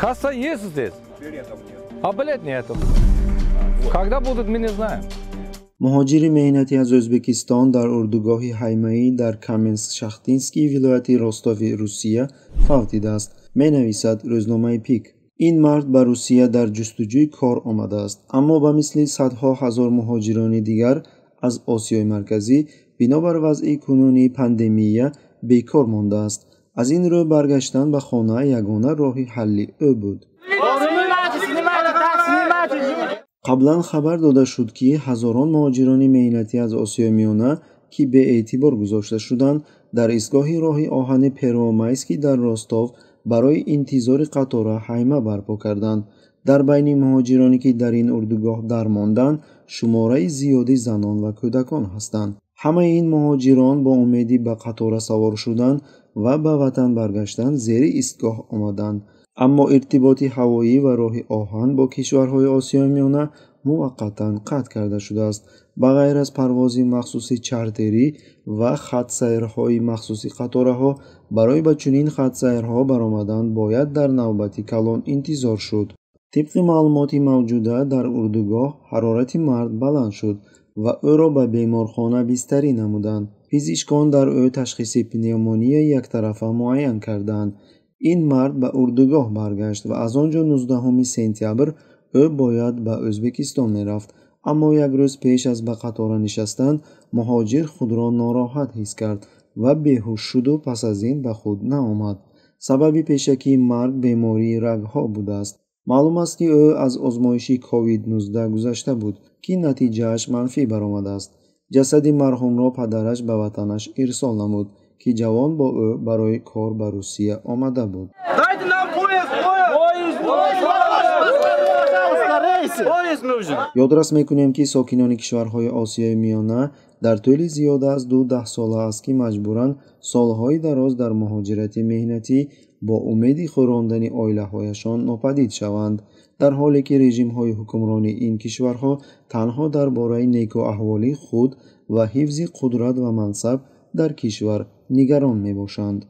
Касса есть здесь. Билетов нет. А билет нету. Когда будут, мы не знаем. Муҳоҷири меҳнатӣ аз Ӯзбекистон дар урдугоҳи ҳаймаӣ дар Каменск-Шахтинский вилояти Ростови Русия фавтидааст, менависад рӯзномаи Пик. Ин мард ба Русия дар ҷустуҷӯи кор омадааст, аммо ба мисли садҳо ҳазор муҳоҷирони дигар аз Осиёи Марказӣ бинобар вазъи кунунии пандемия бекор мондааст. Аз ин рӯ баргаштан ба хона ягона роҳи ҳалли ӯ буд. Қаблан хабар дода шуд, ки ҳазорон муҳоҷирони меҳнатӣ аз Осиёи Миёна, ки беэътибор гузошта шуданд, дар истгоҳи роҳи оҳани Первомайский дар Ростов барои интизори қатора ҳайма барпо карданд. Дар байни муҳоҷироне, ки дар ин урдугоҳ дармонданд, шумораи зиёди занон ва кӯдакон ҳастанд. Ҳамаи ин муҳоҷирон бо умеди ба қатора савор шудан ва ба ватан баргаштан зери истгоҳ омаданд. Аммо иртиботи ҳавоӣ ва роҳи оҳан бо кишварҳои Осиёи Миёна муваққатан қатъ карда шудааст. Ба ғайр аз парвози махсуси чартерӣ ва хатсайрҳои махсуси қатораҳо, барои ба чунин хатсайрҳо баромадан бояд дар навбати калон интизор шуд. Тибқи маълумоти мавҷуда, дар урдугоҳ ҳарорати мард баланд шуд ва ӯро ба беморхона бистарӣ намуданд. Пизишкон дар ӯ ташхиси пневмонияи яктарафа муайян карданд. Ин мард ба урдугоҳ баргашт ва аз он ҷо 19 сентябр ӯ бояд ба Ӯзбекистон мерафт. Аммо як рӯз пеш аз ба қатора нишастан муҳоҷир худро нороҳат ҳис кард ва беҳуш шуду пас аз ин ба худ наомад. Сабаби пешакии марг бемории рагҳо будааст. Маълум аст, ки ӯ аз озмоиши COVID-19 гузашта буд, ки натиҷааш манфӣ баромадааст. Ҷасади марҳумро падараш ба ватанаш ирсол намуд, ки ҷавон бо ӯ барои кор ба Русия омада буд. Дайте нам поезд, поезд! Поезд нужен! Ёдрас мекунем, ки сокинони кишварҳои Осиёи Миёна дар тӯли зиёда аз ду даҳсола аст, ки маҷбуран солҳои дароз дар муҳоҷирати меҳнатӣ бо умеди хӯрондани оилаҳояшон нопадид шаванд, дар ҳоле ки режимҳои ҳукмронии ин кишварҳо танҳо дар бораи некӯаҳволии худ ва ҳифзи қудрат ва мансаб дар кишвар нигарон мебошанд.